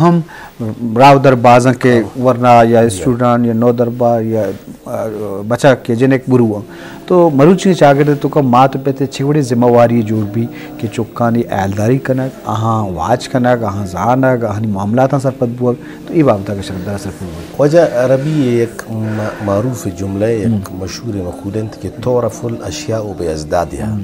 ہم راہ در بازاں کہ ورنا یا اسٹوڈنٹ یا نودربر یا، آ، بچک یا جنک برو آں۔ تو مروچی چاگرد تو کا مات پت چی وڑی ذمہ واری جوڑ بی کہ چکانی اہلداری کنگ، آہاں واچ کنگ، آہاں زانگ، آہانی معاملاتاں سرپد بوگ، تو اے بابت ءَ شرمدار سرپد بوگ۔ واجہ عربی ءِ یک م-، معروف جملہ، یک مشہور مقولہ انت کہ تعرف الاشیاء باضدادها۔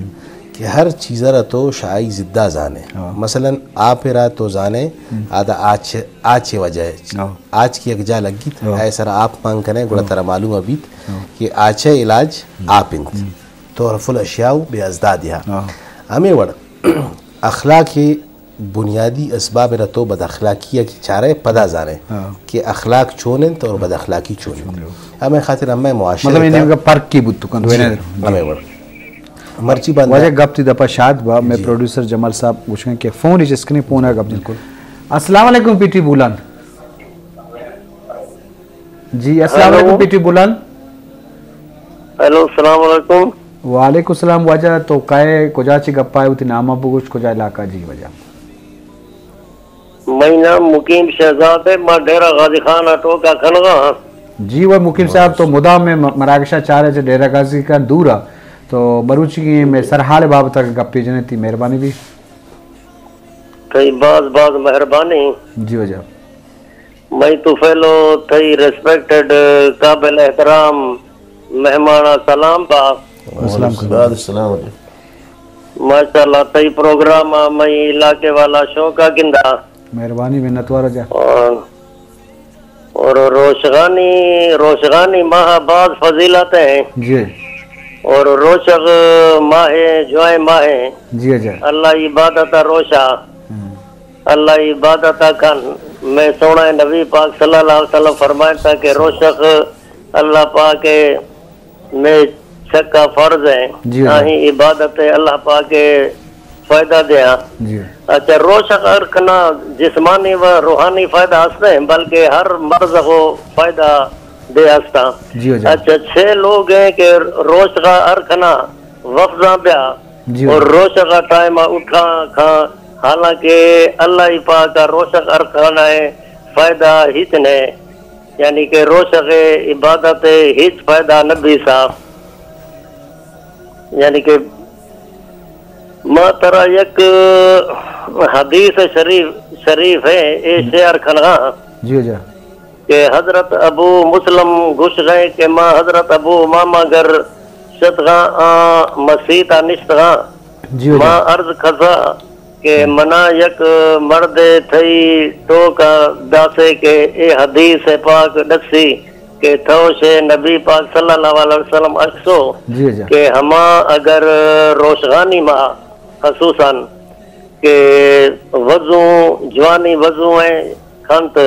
کہ ہر چیز ءَ را تو شہ آئی ضد ءَ زانئے۔ ہاں۔ مثلاً آپ ءَ را تو زانئے، ہم۔ آ داں آچ، آچ ءِ وجہ ءَ۔ ہاں۔ آچ کہ یک جاہ لگیت، ہاں۔ آئی سرا آپ مان کنئے، گڑا ہاں۔ ترا معلوم بیت ہاں۔ کہ آچ ءِ علاج ہم۔ آپ انت۔ ہم۔ تعرف الاشیاء باضدادها۔ ہاں۔ ہمے وڑ اخلاق ءِ بنیادی اسباب ءَ را تو بد اخلاقی ءَ کہ چارئے پدا زانئے ہاں۔ کہ اخلاق چون انت اور بد اخلاقی چون انت۔ چون انت۔ ہمے خاطر ہمے معاشرہ مطلب، اے تھا۔ نیمگا فرق کی بوت کنت، جی، وینے۔ ہمے وڑ۔ مرچی باندا۔ واجہ گپ تی دپا شاد با، میں جی۔ پروڈیوسر جمال صاحب گوشن کہ فون ہی چسکنے، فون آ گپ جی۔ بالکل۔ السلام علیکم پی ٹی بولان۔ جی، السلام ہیلو۔ علیکم پی ٹی بولان۔ ہیلو، السلام علیکم۔ وعلیکم السلام واجہ، تو کائے، کجا چی گپا ئے، وتی نام ءَ بگوش، کجا علاقہ جی واجہ؟ مئی نام مقیم شہزاد ہے، ما ڈیرہ غازی خان ءَ ٹوکا کنغا ہاں۔ جی وہ مقیم صاحب، تو مدام میں م-، مراگشا چارے چہ ڈیرہ غازی خان دور ءَ، تو مروچی میں سرحال بابت ءَ گپے جنے، تی مہربانی بی۔ تئی باز باز مہربانی۔ جی واجہ۔ مئی تو پہلو تئی ریسپیکٹڈ، قابل احترام مہمان ءَ سلام با۔ وعلیکم السلام۔ بعد السلام علیکم۔ ماشاءاللہ، تئی پروگرام ءَ مئی علاقے والا شوق ءَ گندا۔ مہربانی، منتوار جا۔ اور، اور روشغانی، روشغانی ماہ باز فضیلت ہیں۔ جی۔ اور روشغ ماہ جوائیں ماہ ہیں۔ جی، جی۔ اللہ عبادت روشا۔ ہم۔ اللہ عبادت کن۔ میں سونا نبی پاک صلی اللہ علیہ وسلم فرمائتا کہ روشغ اللہ پاک میں چکا فرض ہیں۔ جی، جی۔ آہیں عبادت اللہ پاک فائدہ دیا۔ جی۔ اچھا، روشغ ارکنا جسمانی و روحانی فائدہ ہستے ہیں، بلکہ ہر مرض کو فائدہ دے ہستا۔ جی، جی۔ اچھا، چھ لوگ ہیں کہ روشغ ارکنا وفزاں بیا جی۔ اور روشغ ٹائم اٹھا کھاں، حالانکہ اللہ پاک روشغ ارکنا ہے فائدہ ہچ نے، یعنی کہ روشغ عبادت ہچ فائدہ نہ بیسا۔ یعنی کہ ما ترا یک حدیث شریف، شریف ہے، اے شیئر کنغا۔ جی، جی۔ کہ حضرت ابو مسلم گوشغے کہ ما حضرت ابو امامہ گر شتغاں آ مسیت ءَ نشتغاں۔ جی، جی۔ ما عرض کھسا کہ منا یک مردے تھئی ٹوک ءَ داسے کہ اے حدیث پاک ڈسی کہ تھو شے نبی پاک صلی اللہ علیہ وسلم اکسو جی، جی۔ کہ ہما اگر روشغانی ما خصوصاً کہ وضو، جوانی وضو ہیں کھنت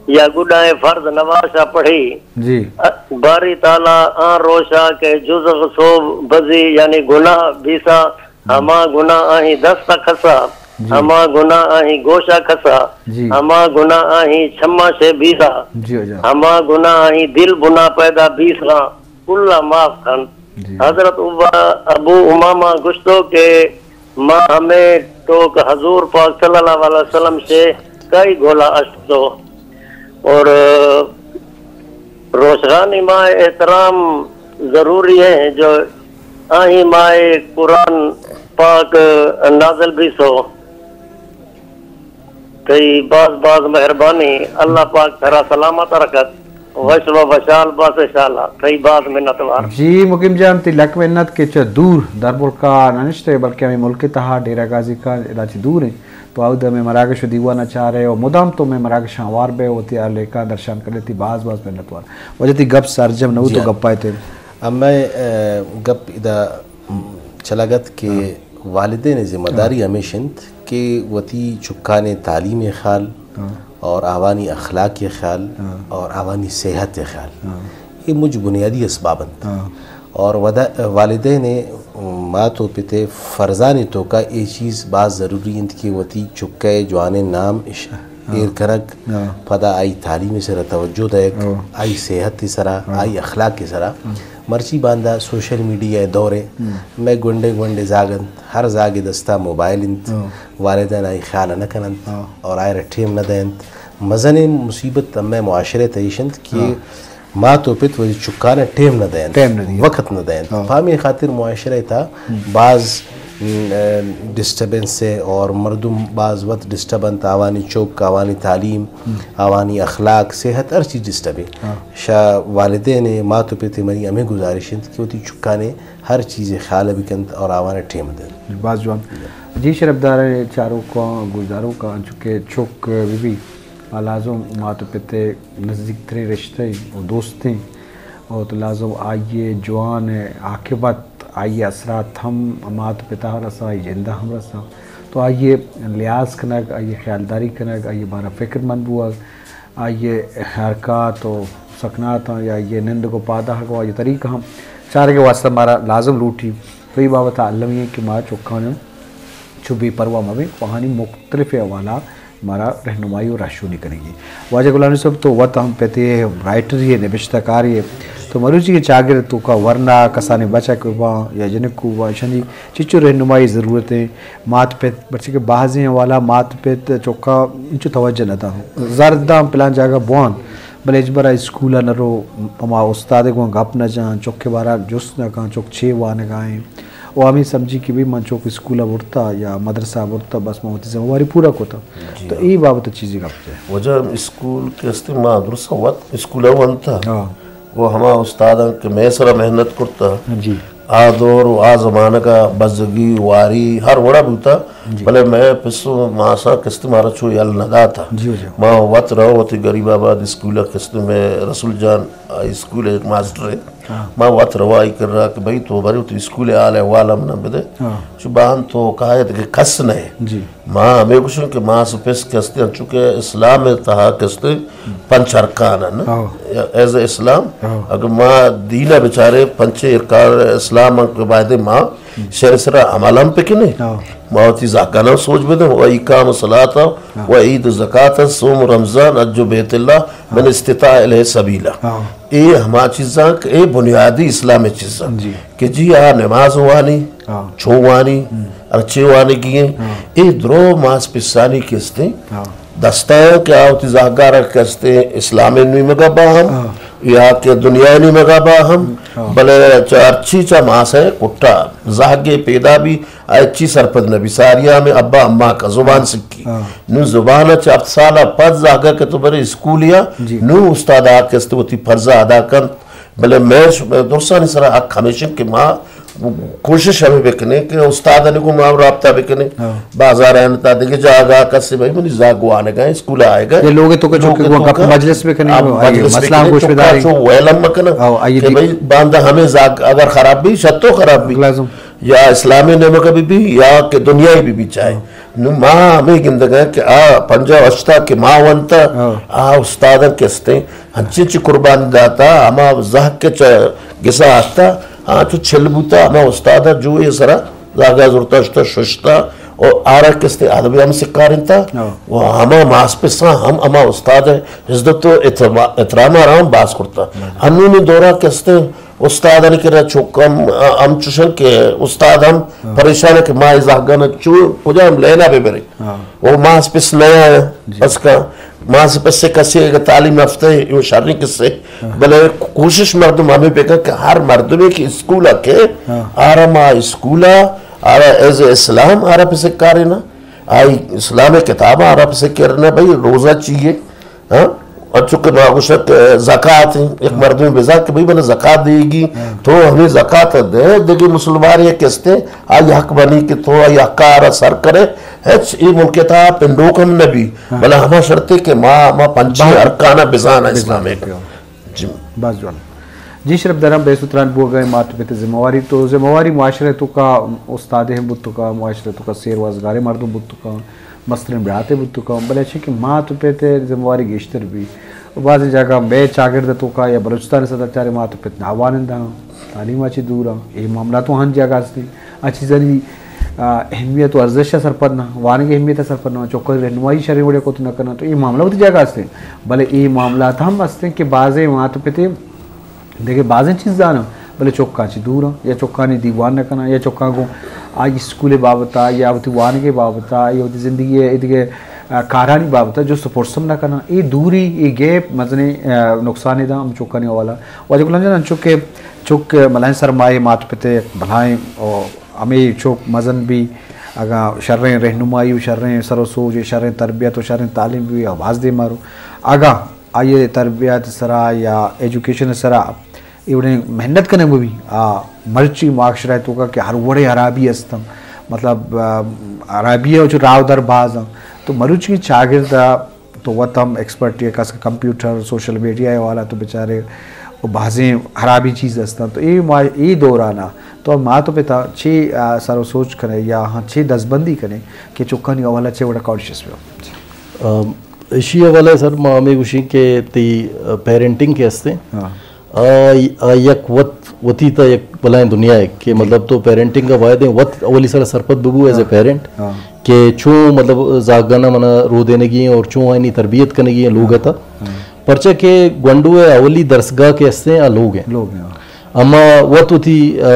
یا گڈائیں فرض نماز ءَ پڑھی۔ جی۔ باری تعالیٰ آں روشا کہ جزغ سوب بزی، یعنی گناہ بیسا، ہما گناہ آہیں دست ءَ کھسا، جی۔ ہما گناہ آہیں گوش ءَ کھسا، جی۔ ہما گناہ آہیں چما شے بیسا، جی، جی۔ ہما گناہ آہیں دل بنا پیدا بیسا، کلا معاف کھنت۔ جی۔ حضرت ابا-، ابو امامہ گوشتو کہ ما ہمے ٹوک حضور پاک صلی اللہ علیہ وسلم سے کئی گھولا اشتو۔ اور روشغانی ماہ احترام ضروری ہے جو آہی ماہ قرآن پاک نازل بھی سو۔ تئی باز باز مہربانی، اللہ پاک ترا سلامت رکھت، وش و وشال بس انشاءاللہ۔ تئی باز منتوار۔ جی مقیم جان، تئی لک منت کہ چہ دور در ملکا نہ نشتے، بلکہ ہمیں ملک تہا ڈیرہ غازی خان ادا چہ دور ہیں، تو اود ہمیں مراگش و دیوان چارے و مدام تو ہمیں مراگش ہوار بے، وتی ہر لیکا درشان کرے، تئی باز باز منتوار۔ وجہ تئی گپ سرجم نہ ہو جی تو ہاں۔ گپا تے۔ ہمیں، اے، گپ ادا چلگت کہ ہاں۔ والدین ذمہ داری ہاں۔ ہمیش انت کہ وتی چکان تعلیم خیال ہاں۔ اور آوانی اخلاق خیال ہاں۔ اور آوانی صحت خیال۔ ہاں۔ یہ مجھ بنیادی اسباب انت۔ ہاں۔ اور ودا-، والدین مات و پت فرضانی توکا یہ چیز باز ضروری انت کہ وتی چکے جوانیں نام اش-، ہاں۔ ایر کنگ، ہاں۔ پدا آئی تعلیم سرا توجہ دئیگ، ہاں۔ آئی صحت سرا، ہاں۔ آئی اخلاق سرا۔ ہاں۔ مرچی باندا سوشل میڈیا دورے، ہاں۔ میں گونڈے گونڈے زاگ انت، ہر زاگے دستا موبائل انت، ہاں۔ والدین آئی خیال نہ کننت، ہاں۔ اور آئرا ٹیم نہ دینت۔ مزنیں مصیبت ہمے معاشرہ ءِ تہ ایش انت کہ ہاں۔ مات و پت وتی چکان ءَ ٹیم نہ دینت، ٹیم نہ دینت۔ وقت نہ دینت۔ ہاں۔ پہ ہمے خاطر معاشرہ ءِ تہ ہم۔ باز، م، ڈسٹربنس ہے اور مردم باز وقت ڈسٹرب انت، آوانی چک، آوانی تعلیم، ہم۔ آوانی اخلاق، صحت، ہر چیز ڈسٹرب ہے۔ ہاں۔ شہ والدین ءَ، مات و پت ءَ منی ہمے گزارش انت کہ وتی چکان ءَ ہر چیزے خیال بکنت اور آوان ءَ ٹیم دنت۔ باز جوان۔ جی شرپداریں چاروکاں، گوشداروکاں، انچو کہ چک بہ بی، آ لازم مات و پت ءِ نزیکتریں رشتہ و دوستیں، و تو لازم آئی ءِ جوان ءِ عاقبت، آئی ءِ اثرات ہم مات و پت ءَ رساں، آئی جند ءَ ہم رساں۔ تو آئی ءِ لحاظ کنگ، آئی ءِ خیالداری کنگ، آئی ءِ بارہ ءَ فکر مند بوگ، آئی ءِ حرکات و سکناتاں یا آئی ءِ نندگ و پاداہگ و آئی ءِ طریقہ ہم چارگ ءِ واستہ مارا لازم لوٹی۔ تو اے بابت ءَ المی انت کہ ما چکاں چو بے پرواہ مہ بیں، آہانی مختلف حوالہ ءَ مارا رہنمائی و رہشونی کنگی۔ واجہ غلام نبی صاحب، تو وت ہم پتے ئے، رائٹرے ئے، نبشتہ کارے ئے، تو مروچی کہ چاگرد ءِ توکا ورنا کسانیں بچک باں یا جنکو باں، ایشانی چچو رہنمائی ضرورت ہے؟ مات پت، پرچہ کہ بازیں حوالہ مات پت چکا انچو توجہ نہ داں۔ زر داں پلان جاگہ بوان، بلے ہچبرا اسکول ءَ نہ رو، ہما استاد ءَ گوں گپ نہ جان، چک ءِ بارہ ءَ جست نہ کن، چک چے وانگا ایں۔ و ہمے سمجھی کہ بھئی من چک اسکول ءَ برتا یا مدرسہ ءَ برتا، بس من وتی ذمہ واری پورا کتا۔ جی تو ہاں۔ اے بابت ءَ چیزے گپ جائے۔ واجہ اسکول کہ استے ما درست وت اسکول ءَ ونتا۔ ہاں۔ و ہما استاداں کہ مئے سرا محنت کرتا، جی۔ آ دور و آ زمانگ ءَ بزگی، واری ہر وڑا بوتا، جی۔ بلے مئے پس و ماساں کستی مارا چو یل نہ داتا۔ جی، جی۔ ما وت رو وتی غریب آباد اسکول ءَ، کستی مئے رسول جان ہائی اسکول ءِ ماسٹر ہے۔ ہاں۔ ما وت رو آئی کرا کہ بھئی تو برے وتی اسکول ءِ حال احوال ہم نہ بدے۔ ہاں۔ چو بان تو کائے کہ کس نہ ہے۔ جی۔ ما ہمے گوشاں کہ ماس پس کہ استے انچو کہ اسلام ءِ تہا کہ استے پنچ ارکان انت۔ ہاں۔ ایز اے اسلام، ہاں۔ اگر ما دین ءَ بچارے پنچ ارکان اسلام انت کہ باید ما شر سرا عمل ہم بکنیں۔ ہاں۔ ما وتی زاکان ہم سوج بدیں، و اقام الصلاۃ، ہاں۔ و عید الزکات، صوم رمضان، حج بیت اللہ، من ہاں۔ استطاع الیہ سبیلا۔ ہاں۔ اے ہما چیزاں کہ اے بنیادی اسلام ءِ چیزاں۔ جی۔ کہ جی آ نماز وانی، ہاں۔ چو وانی، ہم۔ ہرچے وانگی ہیں، ہاں۔ اے درو ماس پسانی کہ استیں، ہاں۔ دستاں کہ آ وتی زہگارا کہ استیں اسلام ءِ نیمگا با ہم، ہاں۔ یا کہ دنیا ءِ نیمگا با ہم، ہاں۔ بلے چہ ہرچی چہ ماس ءِ کٹا زہگے پیدا بی، آ ہچی سرپد نہ بی، ساریا ہمے ابا اما کا زبان ہاں۔ سکی۔ ہاں۔ نوں زبان ءَ چہ ہفت سال ءَ پد زہگا کہ تو برے اسکولیا، جی۔ نوں استاد آ کہ است وتی فرض ءَ ادا کنت۔ بلے مئے ش-، مئے درسانی سرا حق ہمیش انت کہ ما کوشش ہمے بکنیں کہ استادانی گوں ما رابطہ بکنیں۔ ہاں۔ بازار ءَ انت، دگہ جاگہ کسے بھئی منی زاگ وانگا، اسکول ءَ آئیگا۔ یا لوگ ءِ توکا چکے گوں گپ مجلس بکنیں، آ، آئی مجلس مسئلہ بکنیں، گوش چکا بداریں۔ چو ویلم مکناں۔ ہاں، آئی کہ دی- بھئی باندا ہمے زاگ اگر خراب بی، شتو خراب بی۔ لازم۔ یا اسلام ءِ نیمگا بہ بی یا کہ دنیائی بہ بی چاہے۔ ہاں۔ نوں ما ہمے گندگاں کہ آ پنجاہ و ہشتا کہ ما ونتا، ہاں۔ آ استاداں کہ استیں، انچیں چی قربانی داتا، ہما زہگ کہ چہ گسا آتکا، آ چو چل بوتا، ہما استادا جو اے سرا زہگا زرتا شتا، ششتا، و آرا کہ استیں ادب ہم سکارینتا، ہاں۔ و ہما ماس پساں ہم ہما استاد عزت و احترام، احترام آرا ہم باز کرتا۔ ہاں۔ انونی دورا کہ استیں استادانی کرا چک ہم، ہم چوشن کہ استاد ہم ہاں۔ پریشان کہ ما اے زہگانا چو کجام لینا بہ بریں۔ ہاں۔ و ماس پس نیا جی۔ پس کا ماس پس سے کسے اگر تعلیم یافتہ ہے، یہ شریں کسے۔ ہاں۔ بلے کوشش مردم ہمیں بکن کہ ہر مردمے کہ اسکول کے ہاں۔ آرا ما اسکول آرا ایز اسلام آرا پس کارے نا، آئی اسلام کتاب آرا پس کرنا بھئی روزہ چیئے۔ ہاں؟ اور چونکہ ما گوشت کہ زکات ہیں، ایک ہاں۔ مردم بزا کہ بھئی من زکات دیگی، ہاں۔ تو ہمیں زکات دے، دیگی مسلمان یہ کستے، آئی حق بنی کہ تو آئی حق آرا سر کرے، ہچ ای ملک تا پنڈوک ہم نبی، ہاں۔ بلے ہما شرطے کہ ما، ما پنچی بات ارکانا بزانا بزانا اسلام ہے۔ جی۔ باز جوان۔ جی شرف دارم، بے ستران بوگا مات پت ذمہ واری تو، ذمہ واری معاشرے توکا استاد ہم بوت توکا، معاشرے توکا سیر وازگارے مردم بوت توکا، مستریں برات بوت توکا، بلے چہ کہ مات پت ذمہ واری گیشتر بی۔ و بعض جاگہ بے چاگرد توکا یا بلوچستان صدر چارے مات پت ناوانندہ، تعلیم چی دور، اے معاملہ تو ہن جاگہ ہستی۔ آ چیزانی، آ، اہمیت و ارزش ء سرپد نہ، وانگ ء اہمیت ء سرپد نہ، چکانی رہنمائی شریں وڑے کت نہ کناں، تو اے معاملہ وتی جاگہ است انت۔ بلے اے معاملات ہم است انت کہ بازیں مات پت دگہ بازیں چیز زاناں، بلے چکاں چہ دور آں، یا چکانی دیوان نہ کناں، یا چکاں گوں آئی اسکول ء بابت ء، یا وتی وانگ ء بابت ء، یا وتی زندگی ء دگہ کارانی بابت ءَ جست ءُ پرس ہم نہ کناں۔ اے دوری، اے گیپ مزنیں نقصانے داں ہم چکانی حوالہ۔ واجہ غلام جان، انچو کہ چک بلاہیں سرمایہ، مات پت ءِ یک بلاہیں ءُ ہمے چک مزن بی، اگاں شریں رہنمائی ءُ شریں سر ءُ سوج ءُ شریں تربیت ءُ شریں تعلیم بی، آ باز دیما رو۔ اگاں آئی ءِ تربیت سرا یا ایجوکیشن سرا اے وڑیں محنت کنگ بہ بی، آ مرچی معاشرہ ءِ توکا کہ ہر وڑیں ہرابی استاں، مطلب، آ، ہرابی ءِ چو راہ در باز آں، تو مروچی چاگرد ءَ تو وت ہم ایکسپرٹ یے، خاص کر کمپیوٹر، سوشل میڈیا ءِ حوالہ تو بچارے، و بازیں ہرابی چیز استاں۔ تو اے ما-، اے دورانا تو مات و پتا چے، آ، سر و سوچ کنے یا ہاں چے دزبندی کنے کہ چکانی حوالہ چے وڑا کانشیس بہ؟ آ، اشی حوالہ سر ما ہمیں گوشیں کہ تی، آ، پیرنٹنگ کے ہستے۔ ہاں۔ آ، آ یک وت، وتی تا یک بلائیں دنیا ہے کہ جی۔ مطلب تو پیرنٹنگ کا باید ہیں، وت اولی سر سرپد ببو ایز اے ہاں۔ پیرنٹ ہاں۔ کہ چون مطلب زاگانا منا رو دینگی ہیں اور چون آئینی تربیت کنگی ہیں لوگ ہاں۔ تا۔ ہاں۔ پرچہ کہ گونڈو ہے اولی درسگاہ کے ہستے ہیں، آ لوگ ہیں۔ لوگ ہیں، ہاں۔ اما وت وتی، آ،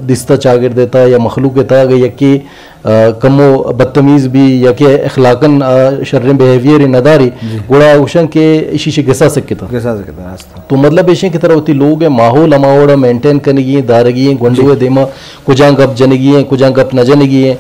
دستا چاگرد تا یا مخلوق تا اگر یکی آ، کمو بدتمیز بی یا کہ اخلاقاً، آ، شریں بیہیویئر نداری، جی۔ گڑا اوشن کہ اشی شے گسا سکتا۔ گسا سکتا، راست۔ تو مطلب ایشیں کہ ترا وتی لوگ ہے، ماحول ہما وڑا مینٹین کنگی ہیں، دارگی ہیں، گونڈو جی۔ ہے دیما کجان گپ جنگی ہیں، کجان گپ نہ جنگی ہیں،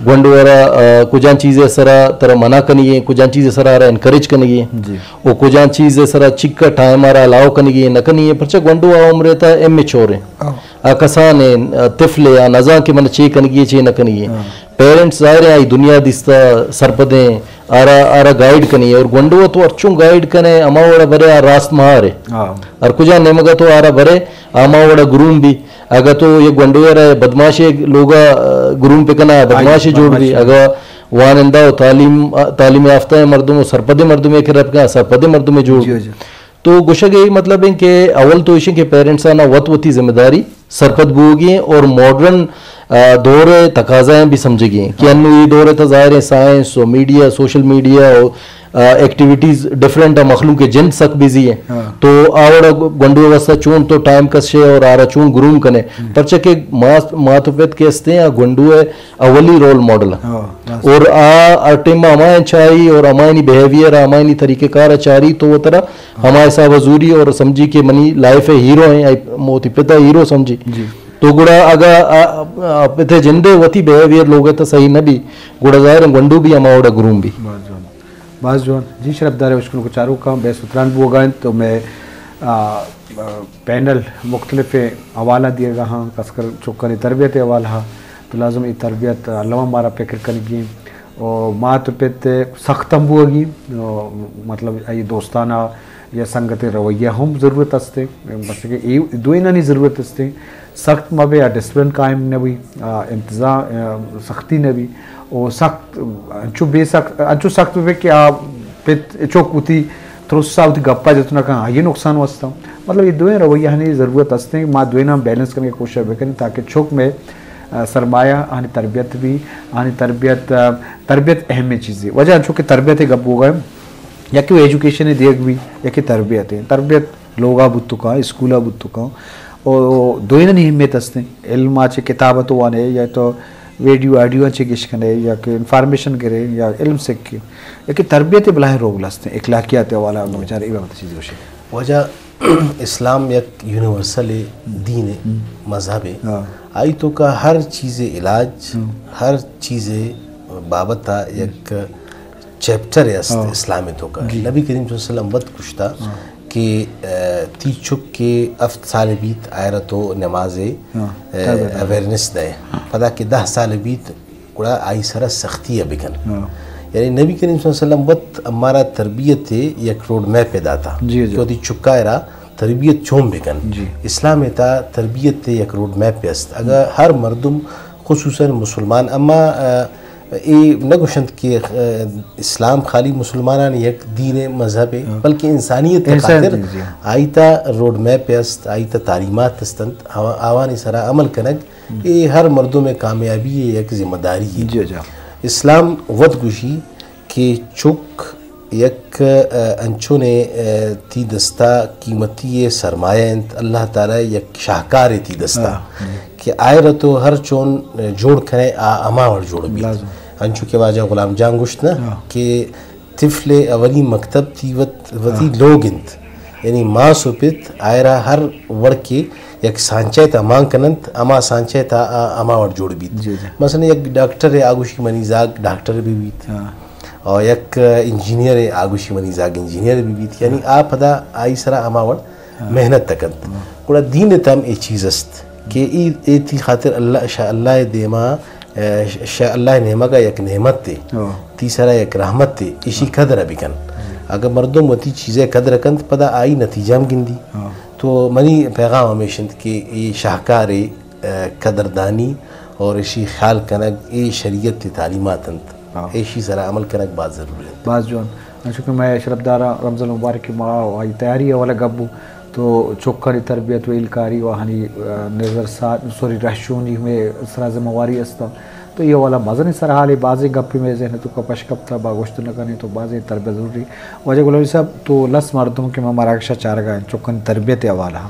گونڈو ارا، آ، کجان چیز ہے سرا ترا منع کنگی ہیں، کجان چیز ہے سرا ارا انکریج کنگی ہیں، جی۔ و کجان چیز ہے سرا چکا ٹائم ارا الاؤ کنگی ہیں، نہ کنگی ہیں، پرچہ گونڈو آ عمر تا امیچور ہیں۔ ہاں۔ آ کسانیں، آ، طفل ء آ نزان کہ من چے کنگی ء چے نہ کنگی ء۔ ہاں۔ پیرنٹس ظاہر ہے آئی دنیا دیستا سرپدیں، آرا، آرا گائیڈ کنی اور گونڈو تو ہرچوں گائیڈ کنے ہما وڑا برے آ راست مہارے۔ ہاں۔ ہر کجا نیمگا تو آرا برے ہما وڑا گروم بی۔ اگا تو یہ گونڈو را بدماش لوگا، آ، گروم پہ کنا بدماش جوڑ بی۔ بدماش۔ اگا وانندہ و تعلیم، آ، تعلیم یافتہ مردم و سرپد مردم کے رب کا سرپد مردم جوڑ بی۔ جی، جی۔ تو گوشگ ء مطلب ہیں کہ اول تو ایشیں کہ پیرنٹس آنا وت وتی ذمہ داری سرپد بوگی ہیں اور ماڈرن، آ، دور تقاضائیں بھی سمجھگی ہیں کہ ہاں۔ انو یہ دور تا ظاہر ہے سائنس و میڈیا، سوشل میڈیا و، آ، ایکٹیویٹیز ڈفرنٹ ہے، مخلوق جند سک بزی ہیں۔ ہاں۔ تو آوڑا گونڈو واسطہ چون تو ٹائم کس شے اور آرا چون گروم کنے۔ ہم۔ پرچہ کہ ماس-، مات و پت کے ہستے ہیں، گونڈو ہے اولی رول ماڈل۔ ہاں، بس۔ اور آ ہر ٹائم ہمائیں چاہی اور ہمائنی بیہیویئر، ہمائنی طریقہ کار چاری تو وہ طرح ہما حساب زوری اور سمجھی کہ منی لائف ہے ہیرو ہیں، آئی موتی پتا ہیرو سمجھی۔ جی۔ تو گڑا اگا، آ، آ، پتے جندے وتی بیہیویئر لوگ تا صحیح نہ بی، گڑا ظاہر ہے گونڈو بھی ہما وڑا گروم بھی۔ باز جوان۔ باز جوان۔ جی شرف دار اشکن کو چارو کام بے ستران بو گائیں تو میں، آ، آ، پینل مختلف حوالہ دیے گا ہاں، خاص کر چکانی تربیت حوالہ ہاں، تو لازم ای تربیت علامہ مارا فکر کنگی۔ و مات و پت سخت ہم بوگی، و مطلب، ای دوستانہ یا سنگت رویہ ہم ضرورت ہستے، بس کہ ای دوئینانی ضرورت ہستے، سخت مبے، آ ڈسپلن قائم نبی، آ انتظام، آ سختی نبی، و سخت، انچو بے سخت، انچو سخت بے کہ آ پت چوک ہوتی ترسا ہوتی گپا جت نہ کن، آئی نقصان واسطہ۔ مطلب، یہ دوئیں رویہ ہنی ضرورت ہستے، ما دوئیناں بیلنس کرنے کی کوشش بکنیں تاکہ چوک میں آ، سرمایہ، آنی تربیت بھی، آنی تربیت، آ، تربیت اہمیں چیزے۔ وجہ انچو کہ تربیت گپ بوگا ہے، یکی ایجوکیشن دیگ بھی، یکی تربیت ہے۔ تربیت لوگا بوت کاں، اسکولا بوت کاں، او دوئینانی اہمیت ہستیں۔ علم آ چہ کتاب تو وانے، یا تو ویڈیو آڈیو چہ گش کنے، یا کہ انفارمیشن گرے، یا علم سکھے، یا کہ تربیت بلاہیں رول ہستیں، اخلاقیات حوالہ ہاں۔ بچار اے بابت چیز گوشے۔ واجہ اسلام یک یونیورسل دین ہے، ہم۔ مذہب ہے۔ ہاں۔ آئی تو کا ہر چیز علاج، ہم۔ ہر چیز بابت یک چیپٹر ہے است ہاں۔ اسلام تو کا۔ جی۔ نبی کریم صلی اللہ علیہ وسلم وت کشتا ہاں۔ کہ، آ، تی چک کے ہفت سال بیت آئرہ تو نماز، ہاں۔ آ، تربیت۔ اویئرنس دے۔ پدا کہ دہ سال بیت گڑا آئی سرا سختی ء بکن۔ ہاں۔ یعنی نبی کریم صلی اللہ علیہ وسلم وت ہمارا تربیت ء یک روڈ میپ ء داتا۔ جی، جی۔ کہ وتی چکا ء را تربیت چون بکن۔ جی۔ اسلام ء تا تربیت ء یک روڈ میپ است۔ اگر ہر مردم خصوصاً مسلمان اما، آ، اے نہ گوشنت کہ، آ، اسلام خالی مسلمانان یک دین مذہب ہے، ہاں۔ بلکہ انسانیت انسان خاطر دین، جی۔ آئی تا روڈ میپ است، آئی تا تعلیمات استنت، آوا-، آوانی سرا عمل کنگ اے ہر مردم ء کامیابی ء یک ذمہ داری ہے۔ جی، جی۔ اسلام وت گوشی کہ چک یک، آ، انچونے، آ، تی دستا قیمتی سرمایہ انت، اللہ تعالی یک شاہکار تی دستا ہاں، جی۔ کہ آئرہ تو ہر چون جوڑ کنے آ ہما وڑ جوڑ بیت۔ لازم۔ انچو کہ واجہ غلام جان گوشت نا، ہاں۔ کہ طفل اولی مکتب تی وت، وتی ہاں۔ لوگ انت۔ یعنی ماس و پت آئرا ہر وڑ کے یک سانچہ تا مان کننت، ہما سانچہ تا آ ہما وڑ جوڑ بیت۔ جی، جی۔ مثلاً یک ڈاکٹر آ گوشی منی زاگ ڈاکٹر بہ بیت۔ ہاں۔ اور یک انجینئر آ گوشی منی زاگ انجینئر بہ بیت۔ یعنی ہاں۔ آ پدا آئی سرا ہما وڑ ہاں۔ محنت تکنت۔ ہاں۔ گڑا دین تام اے چیز است کہ اے، اے تی خاطر اللہ، شاہ اللہ دیما، اے، شاہ اللہ نیمگا یک نعمت تے، ہاں۔ تی سرا یک رحمت تے، ایشی ہاں۔ قدر بکن۔ ہاں۔ اگر مردم وتی چیزے قدر کنت، پدا آئی نتیجہ ہم گندی۔ ہاں۔ تو منی پیغام ہمیش انت کہ اے شاہکارے، اے، قدردانی اور ایشی خیال کنگ، اے شریعت تے تعلیمات انت۔ ہاں۔ ایشی سرا عمل کنگ باز ضروری انت۔ باز جوان۔ انچو کہ مئے شرپداراں رمضان المبارک ماہ و آئی تیاری حوالہ گپ بو، تو چکانی تربیت و ہیلکاری و آہانی، آ، نظر سا-، سوری رہشونی ہمے سرا ذمہ واری است۔ تو اے حوالہ مزنیں سرحالے، بازیں گپے مئے ذہن توکا پش کپتا، با گوشت نہ کنیں تو بازیں تربیت ضروری۔ واجہ غلامی صاحب، تو لس مردم کہ ما مراگشا چارگا انت چکانی تربیت حوالہ،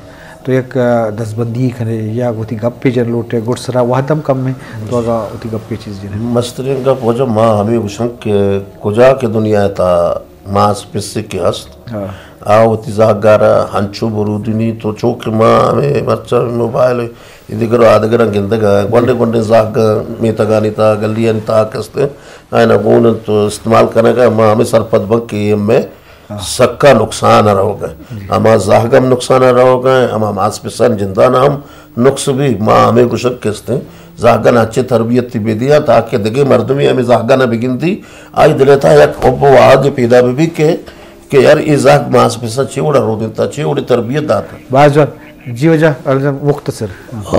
تو یک، آ، دستبندی کنے یا وتی گپے جن لوٹے، گڈ سرا وہد ہم کم ہے، تو اگا وتی گپے چیز جنے۔ مسترین گپ واجہ ما ہمیں گوشن کہ کجا کہ دنیا تا ماس پس کہ ہست، ہاں۔ آ وتی زہگارا ہنچو برودنی تو چو کہ ما ہمیں مرچا موبائل ای دگر و آدگراں گندگا، گونڈے گونڈے زہگ میتگانی تا، گلیانی تا کستیں، آئینا گون انت تو استعمال کنگا، ما ہمیں سرپد بن کہ اے ہمیں ہاں۔ سکا نقصان روگ ء۔ جی۔ ہما زہگ ہم نقصان روگ ء، ہما ماس پسان جندان ہم نقص بی۔ ما ہمیں گوشگ کستیں زہگان اچے تربیت بہ دیا تاکہ دگہ مردمی ہمیں زہگان بگندی، آئی دل ء تہا یک حب و آگ پیدا بہ بی کہ، کہ یار اے زہگ ماس پسان چے وڑا رودینتا، چے وڑے تربیت داتا۔ باز جوان۔ جی واجہ، علی جان، مختصر۔ آ،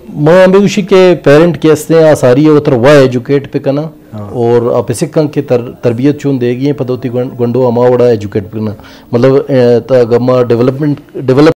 ما ہمیں گوشی کہ پیرنٹ کہ ہستیں آ ساری وتر وا ایجوکیٹ پہ کنا۔ ہاں۔ اور آ پسکاں کہ تر-، تربیت چون دیگی ہیں، پدا وتی گون-، گونڈو ہما وڑا ایجوکیٹ بکنا۔ مطلب، اے، تا گما ڈیولپمنٹ، ڈیولپ